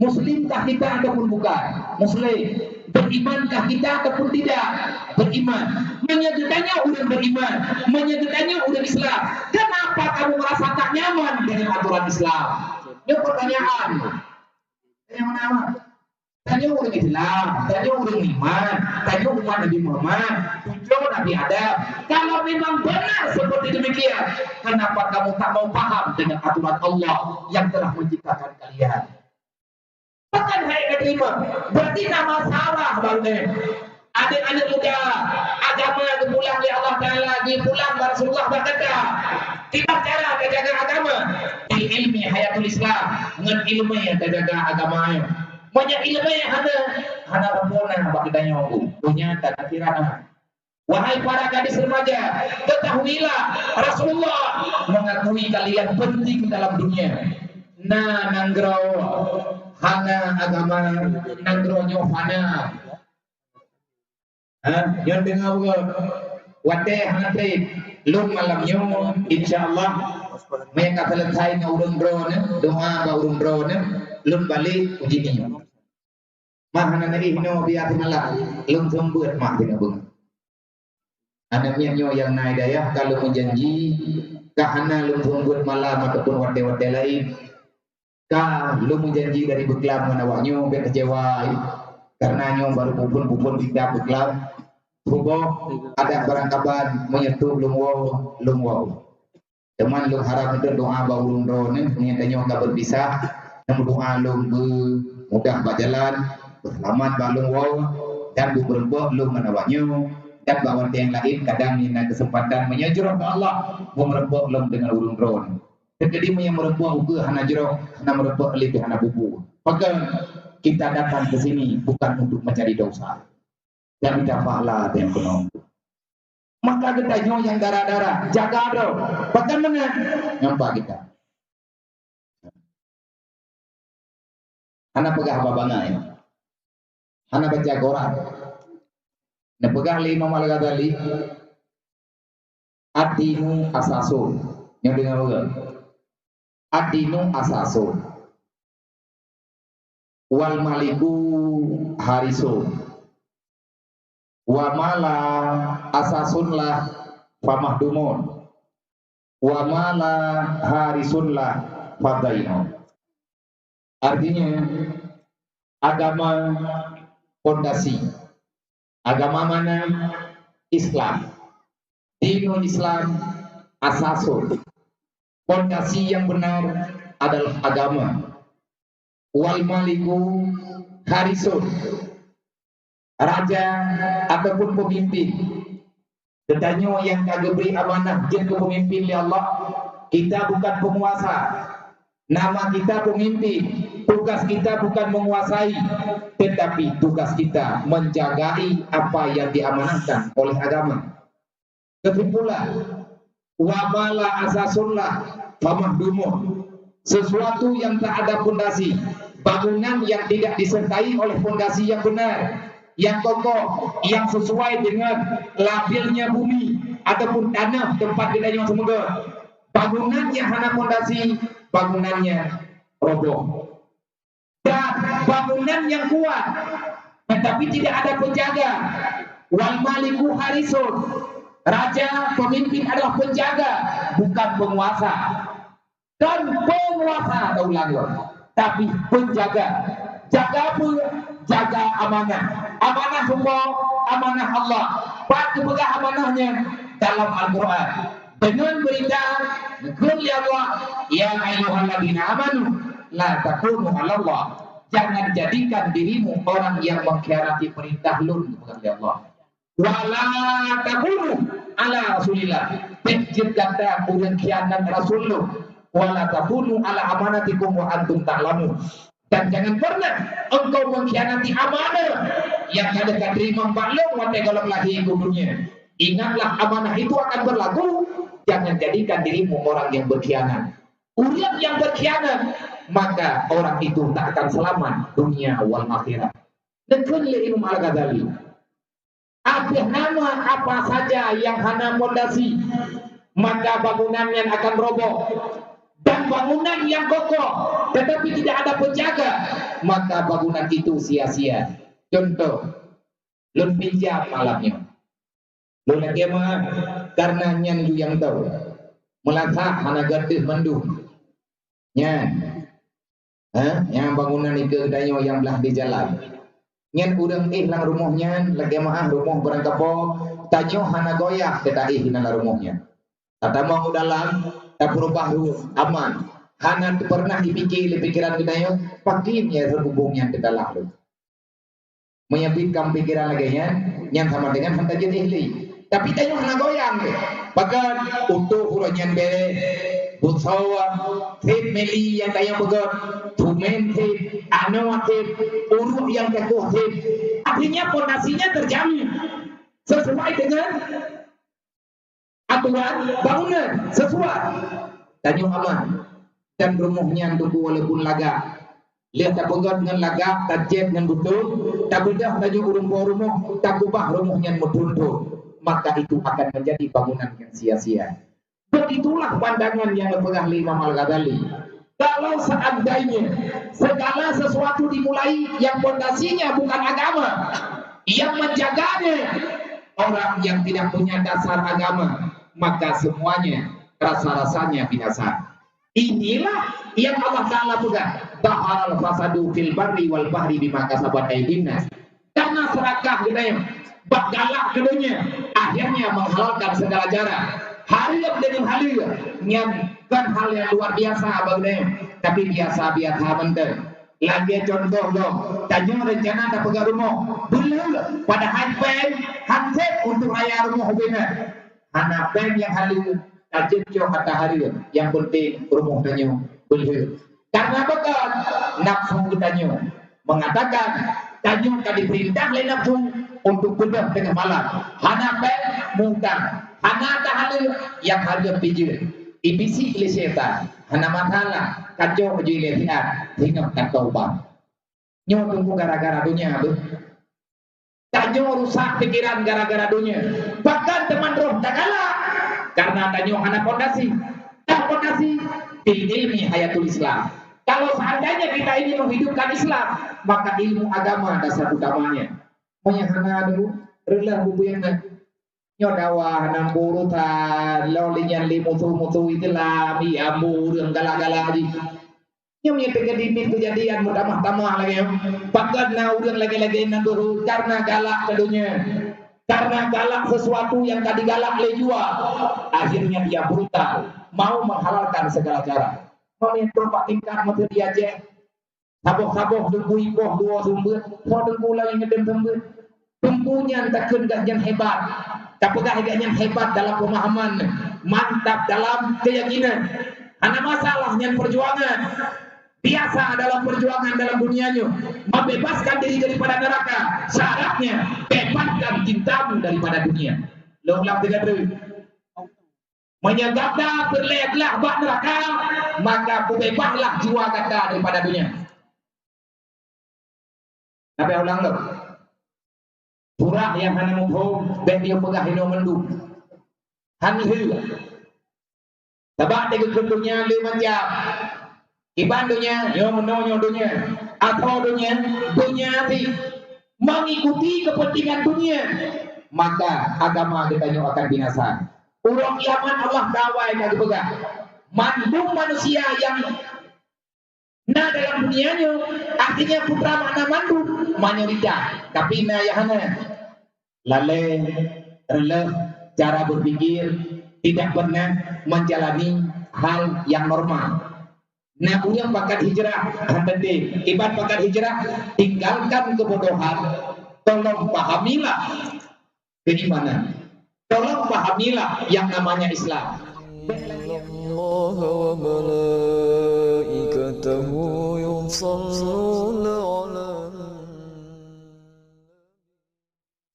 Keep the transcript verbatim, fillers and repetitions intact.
Muslimkah kita ataupun bukan? Muslim. Berimankah kita ataupun tidak? Beriman. Meunyoe geutanyoe ureuëng beriman, meunyoe geutanyoe ureuëng Islam, kenapa kamu merasa tak nyaman dengan aturan Islam? Ini pertanyaan. Yang mana? Tanyoe ureuëng Islam, tanyoe ureuëng iman, tanyoe umat Nabi Muhammad, cucu Nabi Adam. Kalau memang benar seperti demikian, kenapa kamu tak mau paham dengan aturan Allah yang telah menciptakan kalian? Bukan hai ka terima. Berarti na masalah baru ni. Aneuk-aneuk muda, agama geupulang lé Allah Taala, geupulang bak Rasulullah bak gata. Kiban cara tajaga agama? Bil ilmi hayatul Islam, ngon ileumé tajaga agama nyoe. Meunyoe ileumé hana, hana sempurna bak geutanyoe, donya dan akhirat. Wahai para gadis remaja, ketahuilah, Rasulullah mengakui kalian penting dalam dunia. Na nanggroe hana agama, nanggroe nyoe fana. Ha, nyoe deungoe buet. Watée hana treb, lôn malam nyoe, insya Allah, meuka selesai ngon ureuëng droeneuh, doa bak ureuëng droeneuh, lôn balek uji nyoe. Mah hana naih noe biasa malam, lôn seumeubeuet mah keuneuk beungoh. Aneuk miet nyoe nyang na hidayah, ka lôn meujanji, ka hana lôn seumeubeuet malam ataupun watée-watée laén. Ka lôn meujanji dari beuklam ngon awak nyoe, bék keucewa, karena nyoe barô bukon-bukon kitab beuklam. Suboh adak barangkaban meunyoe trok lôn woe, lôn woe. Teuma lôn harab meudoá bak ureuëng droeneuh, meunyoe tanyoe ka beupisah, dan meudoá lôn beumudah bak jalan, beuseulamat bak lôn woe, dan beumeureumpok lôn ngon awak nyoe, dan bak watée nyang laén kadang na keuseumpatan meunyoe jroh bak Allah, beumeureumpok lôn deungon ureuëng droeneuh. Teukeudi meunyoe meureumpok ukeue hana jroh, hana meureumpok lé pih hana bubu. Pakon kita datang ke sini bukan untuk mencari dosa. Dan minta pahala dan peunong. Maka geutanyoe nyang dara-dara, jaga droe. Pakon meunan? Ngon pat gita. Hana peugah haba bangai. Hana baca Quran. Neupeugah lé Imam Al-Ghazali, "Ad-dinu asasun." Nyoe deungoe bagoe. "Ad-dinu asasun. Wal maliku harisun. Wa ma la asasun lah famahdumun. Wa ma la harisun lah fadainun." Artinya, agama pondasi. Agama mana? Islam. Dinul Islam asasun. Pondasi yang benar adalah agama. Wal maliku harisun. Raja ataupun pemimpin. Geutanyoe nyang ka geubri amanah jeuet keu pemimpin lé Allah. Kita bukan penguasa. Nama kita pemimpin. Tugas kita bukan menguasai, tetapi tugas kita menjagai apa yang diamanahkan oleh agama. Kesimpulan, wa ma la asasun lah famahdumun. Sesuatu yang tak ada pondasi, bangunan yang tidak disertai oleh pondasi yang benar, yang kokoh, yang sesuai dengan labilnya bumi ataupun tanah tempat geutanyoe seumeubeuet, bangunan yang hana pondasi, bangunannya roboh. Dan bangunan yang kuat, tetapi tidak ada penjaga. Wal maliku harisun. Raja, pemimpin adalah penjaga, bukan penguasa. Dan penguasa, ta ulang lom, tapi penjaga. Jaga apa? Jaga amanah. Amanah Allah, amanah Allah. Pat geupeugah amanah nyan dalam Al-Quran. Deungon beurita neukheun lé Allah, "Ya ayyuhalladzina amanu, la takunu 'alallah." Jangan jadikan dirimu orang yang mengkhianati perintah Lôn, geupeugah lé Allah. "Wa la takunu 'ala Rasulillah." Bék jeuet gata ureuëng khianat Rasul Lôn. "Wa la takunu 'ala amanatikum wa antum ta'lamun." Dan jangan pernah engkau mengkhianati amanah yang ka lheueh kateurimong bak Lôn watée gohlom lahé u dunia. Ingatlah, amanah itu akan berlaku, jangan jadikan dirimu orang yang berkhianat. Ureuëng yang berkhianat, maka orang itu tak akan selamat dunia wal akhirat. Neukheun lé Imam Al-Ghazali, "Ateueh nama apa saja yang hana pondasi, maka bangunan nyan akan roboh. dan bangunan yang kokoh, tetapi tidak ada penjaga, maka bangunan itu sia-sia. Contoh, lôn pinjam malam nyoe. Lôn lakée meu'ah, karena nyan ju nyang tao. Meulasah hana geutuh mandum. Nyan. Ha? Nyang bangunan ikeue geutanyoe nyang blah di jalan. Nyan ureuëng éh lam rumoh nyan, lakée meu'ah rumoh barangkapo, tanyoe hana goyah teuka éh lam rumoh nyan. Tatamong u dalam, tapeurubah ruh, aman. Hana pernah jipike lé pikeran geutanyoe, pakriban nyang rhot bubông nyan teuka lam ruh. Meunyoe pih ka pikeran lagée nyan, nyan sama dengan hana jeuet éh lé. Tapi tanyoe hana goyang lé. Pakon, utoh uroe nyan bée, busoe, sép meli nyang tanyoe peugét, tumen sép, anoe sép, uruek nyang teukoh sép. Artinya pondasinya terjamin sesuai dengan aturan bangunan sesuai. Tanyoe aman. Dan rumoh nyan teungku walaupun lagak, lheueh tapeugét ngon lagak, tacét ngon butông, tabeudoh tanyoe ureuëng po rumoh, takubah rumoh nyan meuthon-thon, maka itu akan menjadi bangunan yang sia-sia. Begitulah pandangan yang dipegang oleh Imam Al-Ghazali. Kalau seandainya segala sesuatu dimulai yang pondasinya bukan agama, yang menjaganya orang yang tidak punya dasar agama, maka semuanya rasa-rasanya binasa. Inilah yang Allah Ta'ala peugah, "Zaharal fasadu fil barri wal bahri bima kasabat aydin nas." Karena serakah geutanyoe, bak galak keu donya, akhirnya menghalalkan segala cara. Hareuem deungon haleue, nyan kon hal nyang luar biasa bak geutanyoe, tapi biasa-biasa mantong. Lagée contoh lom, tanyoe rencana tapeugah rumoh, beulheueh, padahai péng han sép untuk raya rumoh ubena. Hana péng nyang haleue, tacocok ata hareuem, nyang peunteng rumoh tanyoe beulheueh. Karena beukon nafsu geutanyoe mengatakan, tanyoe ka diperintah lé nafsu untuk beudôh teungoh malam. Hana péng, mutang. Hana ata haleue, nyang hareuem pih jeuet. Ibisi lé syaitan, hana masalah, kacok ju ilée siat, singoh tataubat. Nyoe teungku gara-gara donya beuh. Tanyoe rusak pikeran gara-gara donya. Bahkan teuma roh tagalak karena tanyoe hana pondasi. Tah pondasi fil ilmi hayatul Islam. Kalau seandainya kita ingin menghidupkan Islam, maka ilmu agama dasar utamanya. Meunyoe hana dulu, reulah bubueng na. Nyoe dawa hana urusan, lôn lé nyan lé musoh-musoh Islam, i ambu ureuëng galak-galak jih. Nyoe meunyoe teukeudimit keujadian meutamah-tamah lagée nyoe, pakon na ureuëng lagée-lagée nyan beuhe karena galak keu donya, karena galak sesuatu nyang ka digalak lé jua, akhirnya dia brutal, mau menghalalkan segala cara. Meunyoe bak tingkat meuteudi Aceh, saboh-saboh teungku ipoh dua seumeubeuet, po teungku laén ngeudem seumeubeuet. Teungku nyan takheun gobnyan hebat. Tapeugah gobnyan hebat dalam pemahaman, mantap dalam keyakinan. Hana masalah nyan perjuangan. Biasa dalam perjuangan dalam dunia nyoe, membebaskan diri daripada neraka. Syaratnya, bebaskan cintamu daripada dunia. Lôn ulang tiga kali. Meunyoe gata peureulée glah bak neuraka, maka peubeubaih lah jiwa gata daripada donya. Nabi ulang lom. Surah nyang hana muphom, bék jeuet peugah inoe mandum. Han lheueh. Sabab di keu donya le macam. Iban donya, nyoe meunoe nyoe donya. Atau donya, donya ti mengikuti kepentingan dunia, maka agama geutanyoe akan binasa. Uroe kiamat Allah kawai ka geupeugah, mandum manusia nyang na dalam dunia nyoe, artinya putra makna mandum, mayoritas, tapi na nyang hana. Lalée, reuloh, cara berpikir, tidak pernah menjalani hal yang normal. Na ureuëng pakat hijrah, han teuntée. Iban pakat hijrah, tinggalkan kebodohan, tolong pahamilah keimanan. Tolong pahamilah yang namanya Islam. Innallaha wa malaikatahu